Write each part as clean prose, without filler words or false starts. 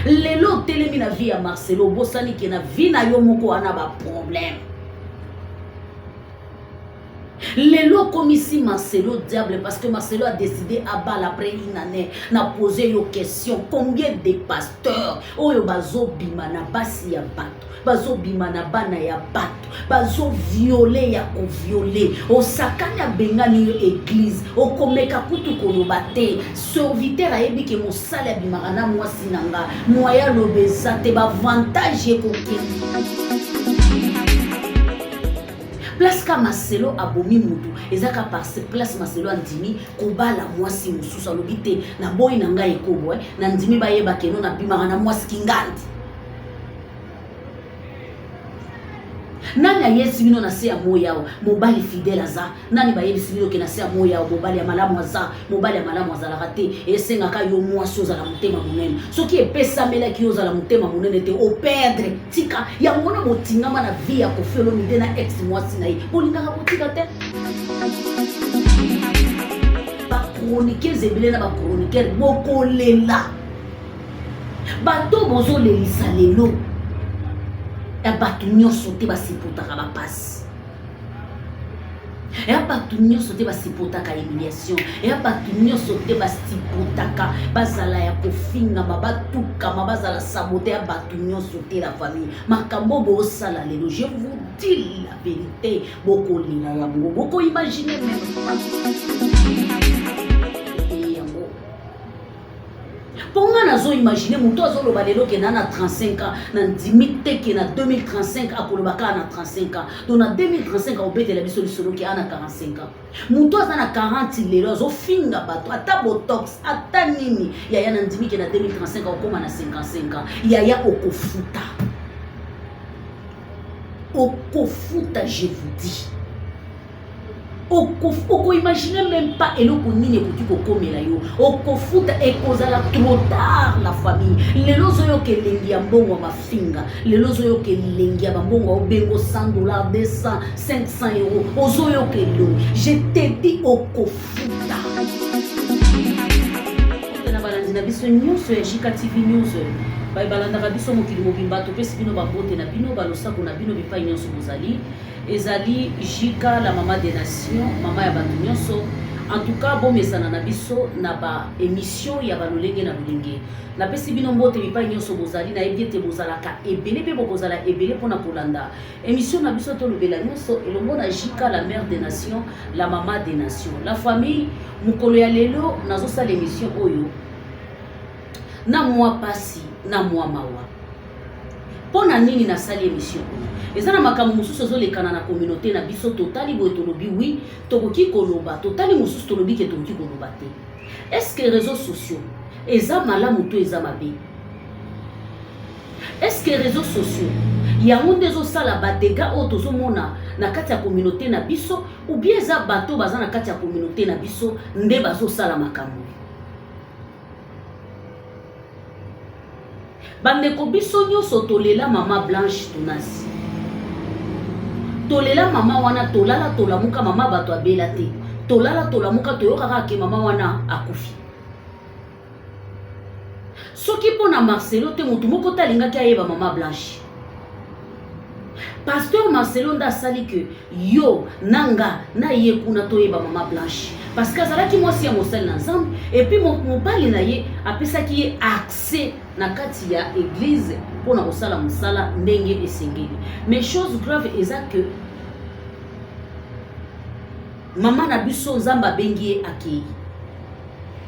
Lelo otelemi na vie ya Marcelo, obosani ke na vie na yo moko wana ba problème. Lelo okomisi Marcelo diable parce que Marcelo a décidé abala après une année. Na poser yo question, combien de pasteurs oyo bazobima na basi ya bato, bazobima na bana ya bato, bazoviole ya koviole, osakani abengani yo église, okomeka kutu koloba te. Serviteur ayebi ke mosali abimaka na mwasi na nga, moyen aloba eza te, ba avantage ekokende. Place ka Marcelo abomi mutu eza ka parce place Marcelo andimi kobala mwasi mosusu, alobi te naboyi na ngai ekobo eh, nandimi bayeba keno nabimaka na mwasi kingandi. Nani ayebisi bino na se ya moi awa mobali fidèle aza? Nani bayebisi bino ke na se ya moi awa mobali ya malamu aza? Mobali ya malamu azalaka te. Esengaka yo mwasi ozala motema monene. Soki epesamelaki yo ozala motema monene te, operdre. Tika yango wana botingama na vie ya Koffi Olomide na ex mwasi na ye, bolingaka kotika te. Ba chroniqueurs ebele na ba chroniqueurs bokolela. Bato bozolelisa lelo ya bato nyonso te basipotaka bapasi, ya bato nyonso te basipotaka humiliation, ya bato nyonso te basipotaka bazala ya kofingama, batukama, bazala sabote, ya bato nyonso te. La famille, makambo bosala lelo, je vous dis la vérité, bokolela yango, bokoimagine même pas yango. Mpo nga nazo imagine moto azoloba lelo ke na na 35 ans, na ndimi te ke na 2035 akoloba kaka na 35 ans. Donc na 2035 akobetela biso lisolo ke ana 45 ans. Moto aza na 40 lelo azofinga bato, ata botox ata nini, yaya na ndimi ke na 2035 akokoma na 55 ans. Yaya okofuta, okofuta, je vous dis. Okoimagine même pas eloko nini ekoki kokomela yo. Okofuta, ekozala trop tard. La famille, lelo ozoyoka elengi ya mbongo ya mafinga, lelo ozoyoka elengi ya bambongo obengo 100 $, 200, 500 €, ozoyoka elongi. Je te dis, okofuta. Na balandi na biso nyonso ya JK TV News, baye balandaka biso mokili mobimba, topesi bino bambote na bino, balosako na bino bipai nyonso bozali. Ezali JK, la mama des nations, mama ya bato nyonso. En tout cas, bomesana na biso na ba émission ya balolenge na lolenge. Napesi bino mbote bipai nyonso bozali, nayebi ete bozalaka ebele mpe bokozala ebele mpona kolanda émission na biso tolobela nyonso elongo na JK, la mère des nations, la mama des nations. La famille, mokolo ya lelo nazosala émission oyo na mwa pasi na mwa mawa. Mpo na nini nasali émission oyo? Eza na makambo mosusu ezolekana na communauté na biso. Totali boye, tolobi oui, tokoki koloba. Totali mosusu, tolobi ke tokoki koloba te. Est ce que réseaux sociaux eza malamu to eza mabe? Est ce que réseaux sociaux yango nde ezosala badégâts oyo tozomona na kati ya communauté na biso, ou bien eza bato baza na kati ya communauté na biso nde bazosala makambo? Bandeko, biso nyonso tolela mama Blanche Tunasi, tolela mama wana, tolala tolamuka mama bato abela te, tolala tolamuka toyokaka ke mama wana akufi. Soki mpo na Marcelo te, motu moko te alingaki ayeba mama Blanche. Pasteur Marcelo nde asali ke yo na nga na ye kuna toyeba mama Blanche, parce que azalaki mwasi ya mosali na Nzambe, et puis mobali na ye apesaki ye accès na kati ya église mpona kosala mosala ndenge esengeli. Mais chose grave eza que mama na biso, Nzambe abengi ye, akei.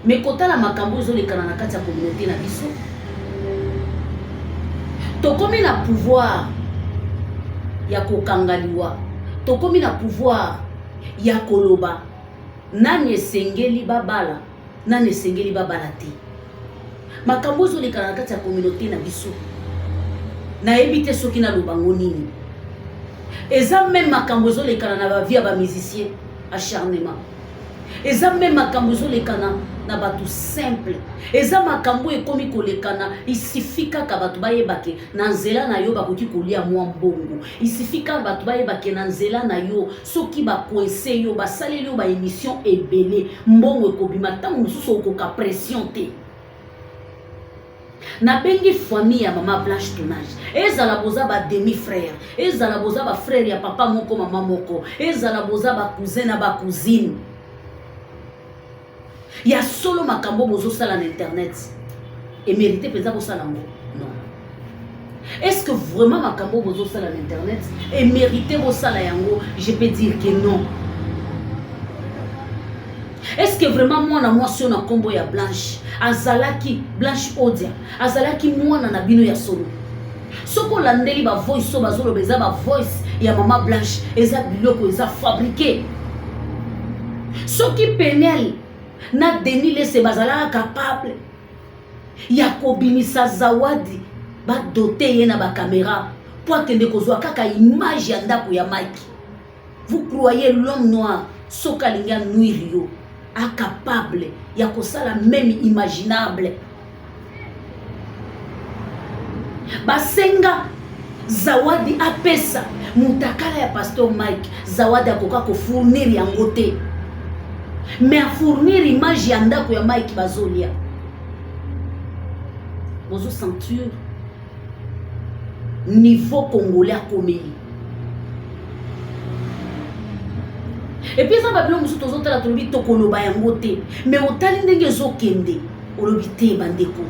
Mais kotala makambo ezolekana na kati ya communauté na biso, tokomi na pouvoir ya kokanga liwa, tokomi na pouvoir ya koloba nani esengeli babala, nani esengeli babala te. Makambo ezolekana na kati ya communauté na biso, nayebi te soki naloba ngo nini. Eza même makambo ezolekana na bavie ya bamusicien, acharnement. Eza même makambo ezolekana na bato simple. Eza makambo ekomi kolekana. Il suffit kaka bato bayebake na nzela na yo bakoki kolia mwa mbongo. Il suffit kaka bato bayebake na nzela na yo, soki bacoincer yo, basaleli yo baémission ebele, mbongo ekobima. Ntango mosusu okoka pression te. Nabengi famille ya mama Blanche Tournage. Ezala boza ba demi frère, ezala boza ba frère ya papa moko mama moko, ezala boza ba cousin na ba cousine. Ya solo makambo bozosala na internet emerite mpenza bosala yango non. Est-ce que vraiment makambo bozosala na internet emerite bosala yango? Je peux dire que non. Est-ce que vraiment mwana mwasi oyo na nkombo ya Blanche azalaki Blanche Odia azalaki mwana na bino ya solo? Soki olandeli ba voice oyo bazoloba eza ba voice ya mama Blanche, eza biloko eza fabriqué. Soki Peniel na Denis Lese bazalaka capable ya kobimisa Zawadi, badote ye na bakamera mpo akende kozwa kaka image ya ndako ya Mike. Vous croyez l'homme noir soki alingi anuire yo acapable ya kosala meme imaginable? Basenga Zawadi apesa mutakala ya pasteur Mike, Zawadi akoka kofournir yango te, mais afournir image ya ndako ya Mike bazolia. Bozo sentir niveau congolais akomeli. Epuis eza babilo mosusu tozotala, tolobi tokoloba yango te, mais otali ndenge ezokende, olobi te. Bandeko,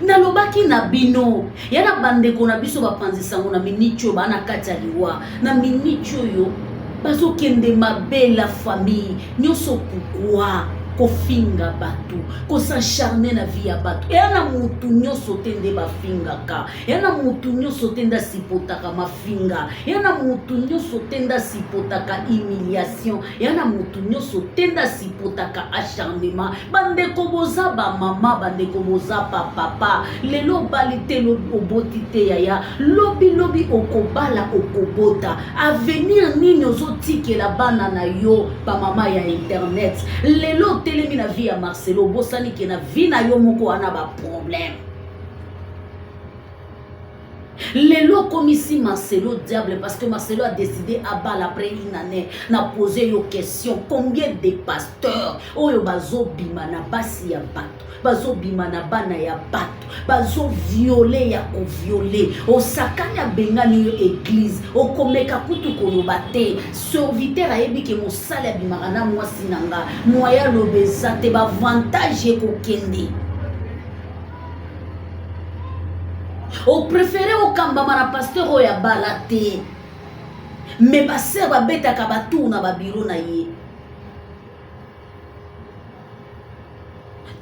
nalobaki na bino ya na bandeko na biso bapanzi sango, na miniti oyo baa na kati ya liwa, na miniti oyo bazokende mabe la famille nyonso. Pourquoi kofinga bato, kosacharne na vie ya bato? Eya na motu nyonso te nde bafingaka, ya na motu nyonso te nde asipotaka mafinga, ya na motu nyonso te nde asipotaka humiliation, ya na motu nyonso te nde asipotaka acharnement. Bandeko boza bamama, bandeko boza bapapa, lelo obali te, oboti te yaya, lobi lobi okobala, okobota, avenir nini ozotikela bana na yo? Bamama ya internet, lelo otelemi na vie ya Marcelo, obosani ke na vie na yo moko wana baproblème. Lelo okomisi Marcelo diable parce que Marcelo a décidé abala après une année. Na posé yo question: combien de pasteurs oyo bazobima na basi ya bato, bazobima na bana ya bato, bazoviole ya koviole? Osakani, abengani yo église, okomeka kutu koloba te. Serviteur ayebi ke mosali abimaka na mwasi na nga, moya aloba eza te, baavantage ekokende. Opréféré okambama na pasteur oyo abala te, me baser babetaka batour na babiro na ye.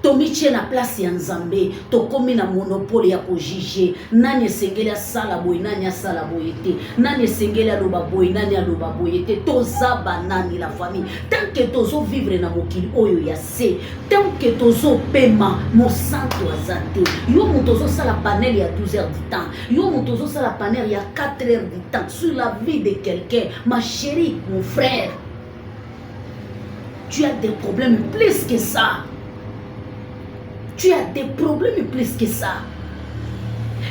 Tomitie na place ya Nzambe, tokomi na monopole ya kojuge nani esengeli asala boye, nani asala boye te, nani esengeli aloba boye, nani aloba boye te. Toza banani la famille? Tant que tozovivre na mokili oyo ya se, tant que tozopema, mosantu aza te. Yo moto ozosala panel ya 12 heures du temps, yo moto ozosala panel ya 4 heures du temps sur la vie de quelqu'un, ma chérie, mon frère, tu as des problèmes plus que ça. Tu as des problèmes plus que ça.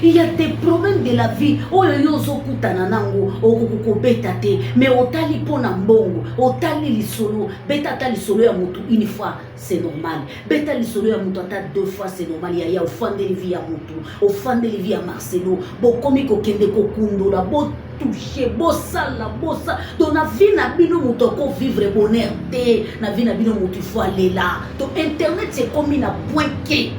Il y a des problèmes de la vie oyo yo ozokutana nango, okoki kobeta te, mais otali mpo na mbongo, otali lisolo. Beta ata lisolo ya motu une fois, c'est normal. Beta lisolo ya motu ata deux fois, c'est normal. Yaya, ofandeli vie ya motu, ofandeli vie ya Marcelo, bokomi kokende kokundola, botouche, bosala bosala. Donc na vie na bino moto akovivre bonheur te, na vie na bino moto ifo alela. To internet ekomi na point ke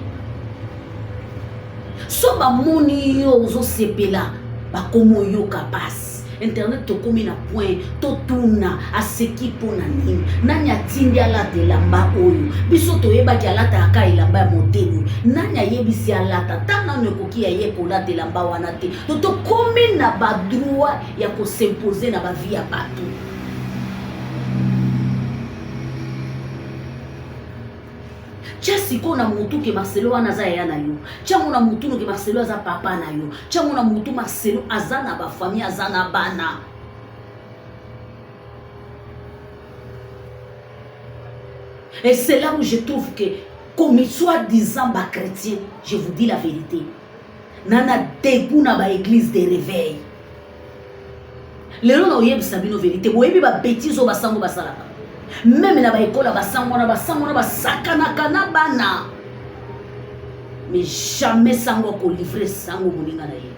so bamoni yo ozosepela, bakomi oyoka pasi. Internet tokomi na point totuna aseki mpo na nini, nani atindi alata elamba oyo biso toyebaki alataka ka elamba ya modele, nani ayebisi alata ntango nano ekoki ya ye kolata elamba wana te. To tokomi na badroit ya kosimpose na bavie ya bato. Tia sikoyo na mutu ke Marcelo wana aza yaya na yo, tia ngo na mutu no ke Marcelo aza papa na yo, tia ngo na mutu Marcelo aza na bafamille, aza na bana. Et c'est là où je trouve que comme soi-disant ba chrétien, je vous dis la vérité, nana dégoût na ba église de réveil. Lelo na oyebisa bino vérité, boyebi ba bêtises oyo basango basalaka meme na baekola, basango wana, basango wana basakanaka na bana. Mais jamais sango akolivre sango moninga na ye.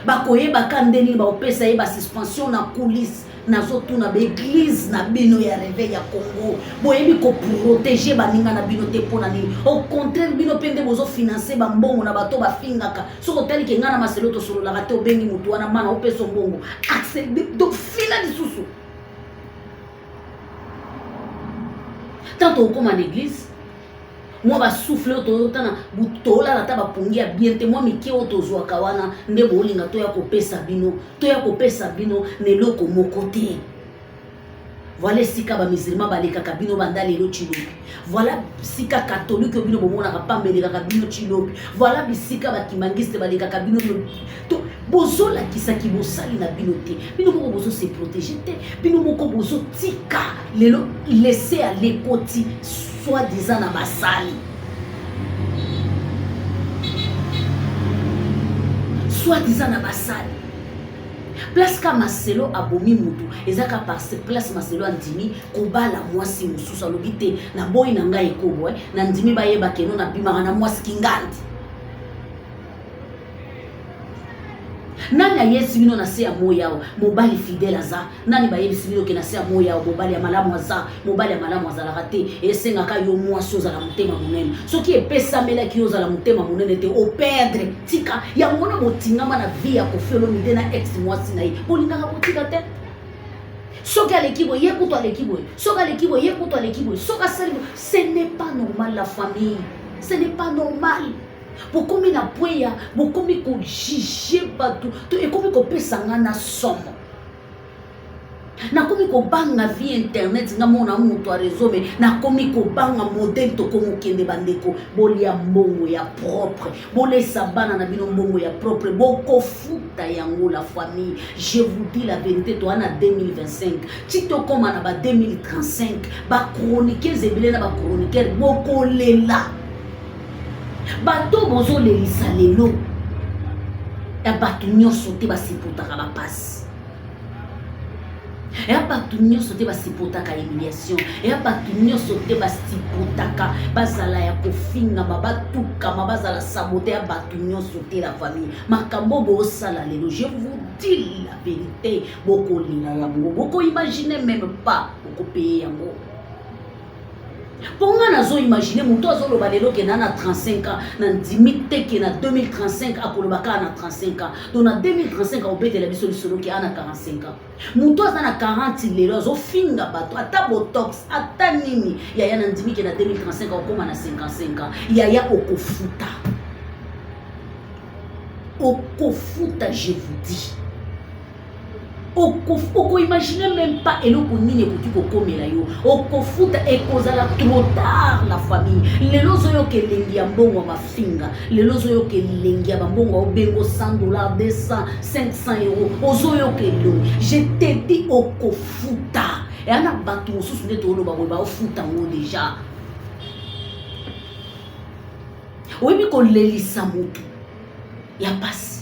Bakoyebaka nde nini bakopesa ye basuspension na coulisse. Nazotuna baeglize na bino ya reveil ya Congo, boyebi koprotege baninga na bino te mpo na nini? Au contraire, bino mpe nde bozofinanse bambongo na bato bafingaka. Soki otali ke ngai na Maselo tosololaka te, obengi motu wana mana opesa mbongo donc fina lisusu. Tant tokokoma na église, mwa basouffle oyo toyotana tolala ata bapongi ya bien te, mwa mike oyo tozwaka wana nde bolinga toya kopesa bino, toya kopesa bino na eloko moko te. Voilà esika bamusulman balekaka bino banda lelo chilobi. Voilà bisika katolike oyo bino bomonaka pamba elekaka bino chilobi. Voilà bisika bakimangiste balekaka bino. To bozolakisaki bosali na bino te. Bino moko bozo se protéger te. Bino moko bozotika lelo laisser aller koti soi-disant na basali. Soi-disant na basali. Place ka Marcelo abomi mutu eza ka parce place Marcelo andimi kobala mwasi mosusu, alobi te naboyi na ngai ekobo eh, nandimi bayeba keno nabimaka na mwasi kingandi. Nani ayebisi bino na se ya moi awa mobali fidèle aza? Nani bayebisi bino ke na se ya moi awa mobali ya malamu aza? Mobali ya malamu azalaka te. Esengaka yo mwasi ozala motema monene. Soki epesamelaki yo ozala motema monene te, operdre. Tika yango wana botingama na vie ya Koffi Olomide na ex mwasi na ye, bolingaka kotika te. Soki aleki boye, ye kutu aleki boye. Soki aleki boye, ye kutu aleki boye. Soki asali boye, ce n'est pas normal la famille, ce n'est pas normal. Bokomi na point ya bokomi kojuge bato, to ekomi kopesa nga na somo. Nakomi kobanga vie internet, nga mona moto ya réseau, mais nakomi kobanga modèle tokomi okende. Bandeko, bolia mbongo ya propre, bolesa bana na bino mbongo ya propre, bokofuta yango la famille. Je vous dis la vérité, toa na 2025 ti tokóma na ba 2035, bachroniqueurs ebele na bachroniqueur bokolela. Bato bozolelisa lelo ya bato nyonso te basipotaka bapasi, ya bato nyonso te basipotaka humiliation, ya bato nyonso te basipotaka bazala ya kofingama, batukama, bazala sabote, ya bato nyonso te la famille. Makambo bosala lelo, je vous dis la vérité, bokolela yango, bokoimagine même pas, bokopeye yango. Mpo nga nazoimagine moto azoloba lelo ke na 35 ans, na ndimi te ke na 2035 akoloba kaka na 35 ans. Donc na 2035 akobetela biso lisolo ke ana 45 ans. Moto aza na 40 lelo azofinga bato, ata botox ata nini, yaya, na ndimi ke na 2035 akokóma na 55 ans. Yaya, okofuta, okofuta, je vous dis. Okoimagine même pas eloko nini ekoki kokomela yo. Okofuta, ekozala trop tard la famille. Lelo ozoyoka elengi ya mbongo ya mafinga, lelo ozoyoka elengi ya bambongo obengo 100 $, 200, 500 €, ozoyoka elongi. Je te dis, okofuta. Eya na bato mosusu nde tooloba boye, baofuta yango déjà. Oyebi kolelisa motu ya pasi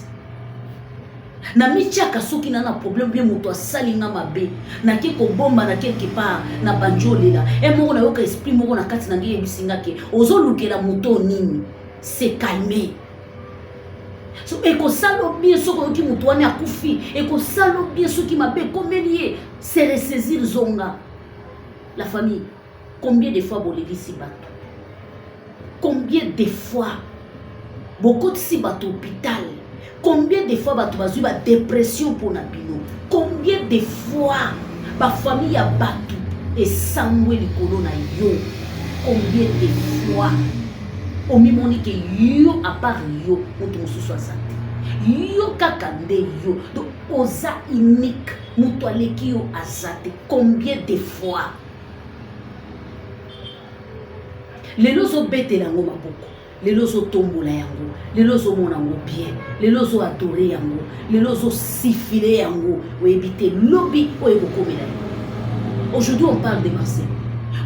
na mitiaka. Soki na na problème bien, moto asali nga mabe, nake kobomba na quelque part na bandi olela e moko, nayoka esprit moko na kati na ngai yebisi nga ke ozolukela moto nini, se calme. So ekosala bien soki oyoki moto wana akufi, ekosala bien soki mabe ekomeli ye, se ressaisir, zonga. La famille, combien de fois bolelisi bato? Combien de fois bokotisi bato hôpital? Combien de fois bato bazwi badépression mpona bino? Combien de fois bafamille ya bato esangwe likolo na yo? Combien de fois omimoni ke yo, à part yo, moto mosusu aza te, yo kaka nde yo, donc oza unique, moto aleki yo aza te? Combien de fois lelo ozobetela yango maboko, lelo ozotombola yango, lelo ozomona yango bien, lelo ozoadore yango, lelo ozosifile yango, oyebi te lobi oyo ekokomela yo? Aujourd'hui on parle de Marcel,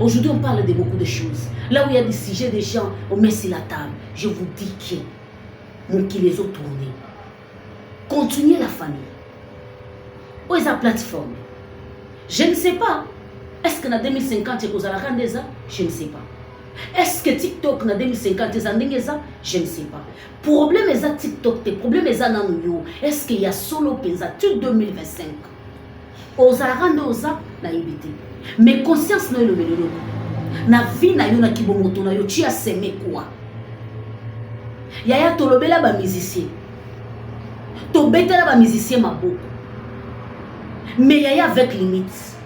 aujourd'hui on parle de beaucoup de choses. Là où il y a des sujets, des gens, on met sur la table. Je vous dis que mokili ezotourne. Continuez la famille. Oyo eza plateforme, je ne sais pas est-ce que na 2050 ekozalaka nde eza, je ne sais pas. Est-ce que TikTok na 2050 eza ndenge eza? Je ne sais pas. Problème eza TikTok te, problème eza nanu yo. Est-ce que ya solo mpenza tu 2025 ozalaka nde oza nayebi te, mais conscience na yo elobeli eloko na vie na yo na kibomoto na yo, tu as semé quoi? Yaya, tolobela bamusicien, tobetela bamusicien maboko, mais yaya, avec limite.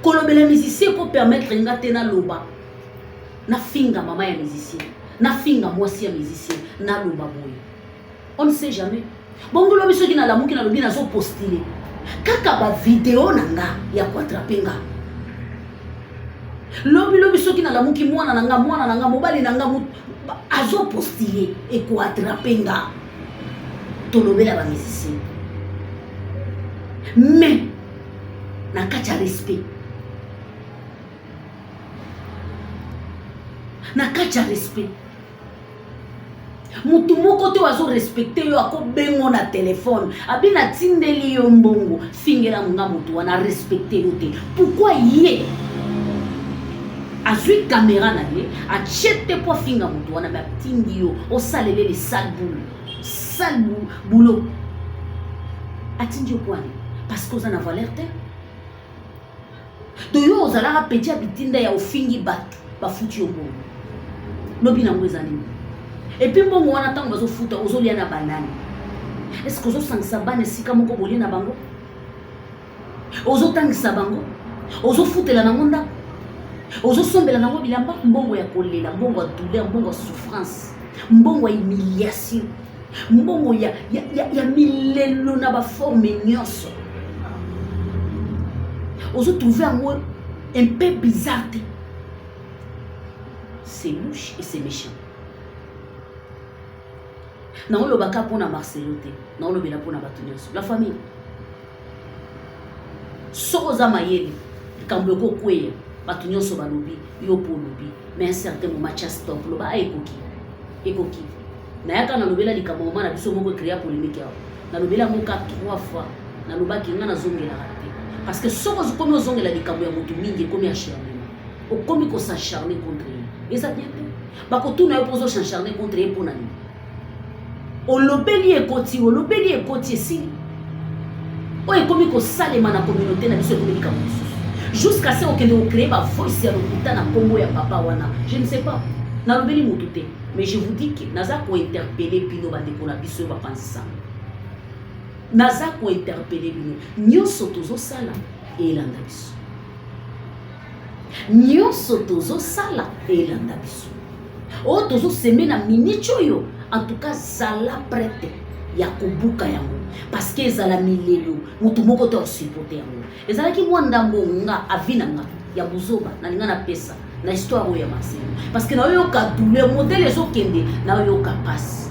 Kolobela musicien ko permettre nga te naloba, nafinga mama ya musicien, nafinga mwasi ya musicien, naloba boye. On ne sait jamais. Bongo lobi soki nalamuki, nalobi nazopostule kaka bavideo na nga ya koattraper nga. Lobi lobi soki nalamuki, mwana na nga, mwana na nga, mobali na nga azopostule, ekoattraper nga. Tolobela bamusicien, mais na kati ya respect, na kati ya respect. Motu moko te oyo azorespecter yo akobengo na telefone abi natindeli yo mbongo, fingela nga. Motu wana arespecter yo te. Pourquoi ye azwi caméra na ye, atie te mpo afinga motu wana, me atindi yo osalelele sale boule, sale boulot? Atindi yo po ani? Parce que oza na valeur te. To yo ozalaka petit ya bitinda ya ofingi bato, bafuti yo mbongo. Lobi nango eza nini? Et puis mbongo wana, ntango bazofuta, ozolia na banani? Est ce que ozosangisa bana esika moko bolie na bango, ozotangisa bango, ozofutela nango ndako, ozosombela nango bilamba? Mbongo ya kolela, mbongo ya douleur, mbongo ya souffrance, mbongo ya humiliation, mbongo ya milelo na baforme nyonso. Ozotrouver yango un peu bizarre te? C'est louche et c'est méchant. Naolobaka mpona Marcelo te, naolobela mpona bato nyonso. La famille, soki oza mayele, likambo ekokweya, bato nyonso balobi, yo mpo olobi, mais un certain moment tia stop, loba a ekoki, ekoki. Nayaka nalobela likambo mama na biso moko ecréa polémique awa. Nalobela yango ka trois fois. Nalobaki nga nazongelaka te, parce que soki okomi ozongela likambo ya motu mingi, ekomi acharnement, okomi kos'acharner contre ye, eza bien te. Bakotuna yo mpo ozos'acharner contre ye mpo na nini. Olobeli, ekoti, olobeli, ekoti, esili. Oyo ekomi kosalema na communauté na biso ekomi likambo mosusu, jusqu'à ce okende kocréer bavoice ya lokuta na nkombo ya papa wana. Je ne sais pas, nalobeli motu te, mais je vous dis que naza kointerpeller bino, bandeko na biso oyo bapanzisanga. Naza kointerpeller bino nyonso, tozosala elanda biso, nyonso tozosala elanda biso. Oyo tozosemer na miniti oyo, en tout cas zala prête ya kobuka yango, parce que ezala milelo, motu moko te osupporter yango. Ezalaki mwa ndambo nga avi na nga ya buzoba nalinga napesa na histoire oyo ya Marcelo, parce que naoyoka douleur, modèle ezokende, naoyoka pasi,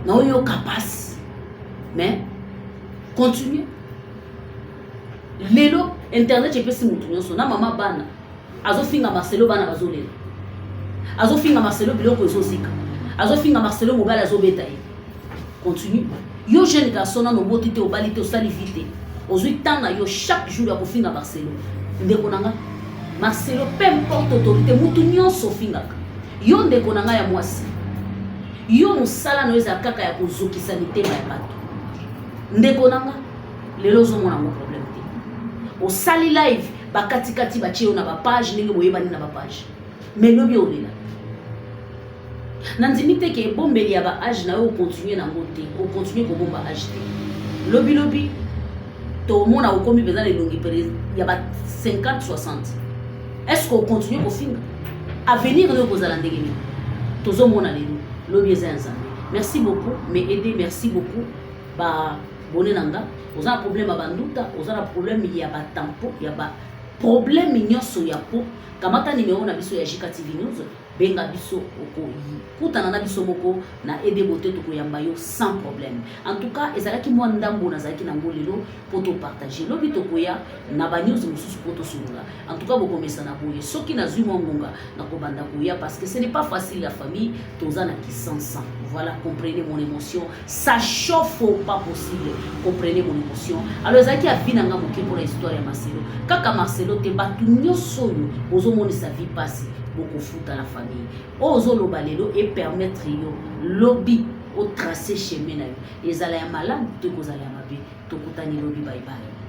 naoyoka pasi. Mais continue. Lelo internet epesi motu nyonso na mama bana azofinga Marcelo, bana bazolela, azofinga Marcelo, biloko ezozika, azofinga Marcelo, mobali azobeta ye. Continue. Yo jeune garçon, nano oboti te, obali te, osali vie te, ozwi temps na yo chaque jour ya kofinga Marcelo. Ndeko na nga, Marcelo, peu importe autorité, mutu nyonso ofingaka yo. Ndeko na ngai ya mwasi, yo mosala na yo ezala kaka ya kozokisa mitema ya bato. Ndeko na nga, lelo ozomona yango problème te, osali live, bakatikati batie yo na bapage ndenge boyebani na bapage, mais lobi olela. Nandimi te ke ebombeli ya baage na yo ocontinuer nango te, ocontinuer kobomba age te. Lobilobi tomona okomi mpenza na elongi ya ba 50 60. Est ce que ocontinuer kofinga? Avenir no ekozala ndenge nini? Tozomona lelo, lobi eza ya Nzambe. Merci beaucoup, mais aide, merci beaucoup babone na nga. Oza na problème ya banduta, oza na problème ya batampo, ya ba problème nyonso ya po, kamata nimero na biso ya Jika TV News, benga biso, okokutana na biso moko na edebo te, tokoyamba yo sans problème. En tout cas, ezalaki mwa ndambo nazalaki nango lelo mpo topartager. Lobi tokoya na banews mosusu mpo tosolola. En tout cas, bokomesana boye, soki nazwi mwa ngonga, nakobanda koya, parce que ce n'est pas facile, la famille. Toza na kisansa. Voilà, comprenez mon émotion, ça chauffe au pas possible, comprenez mon émotion. Alors ezalaki avis na nga moke mpona histoire ya Marcelo. Kaka Marcelo te, bato nyonso oyo bozomonisa vie pasi. Bokofuta la famille. Oyo ozoloba lelo epermettre yo lobi otrace chemin na yo, ezala ya malamu to ekozala ya mabe. Tokutani lobi, bye bye.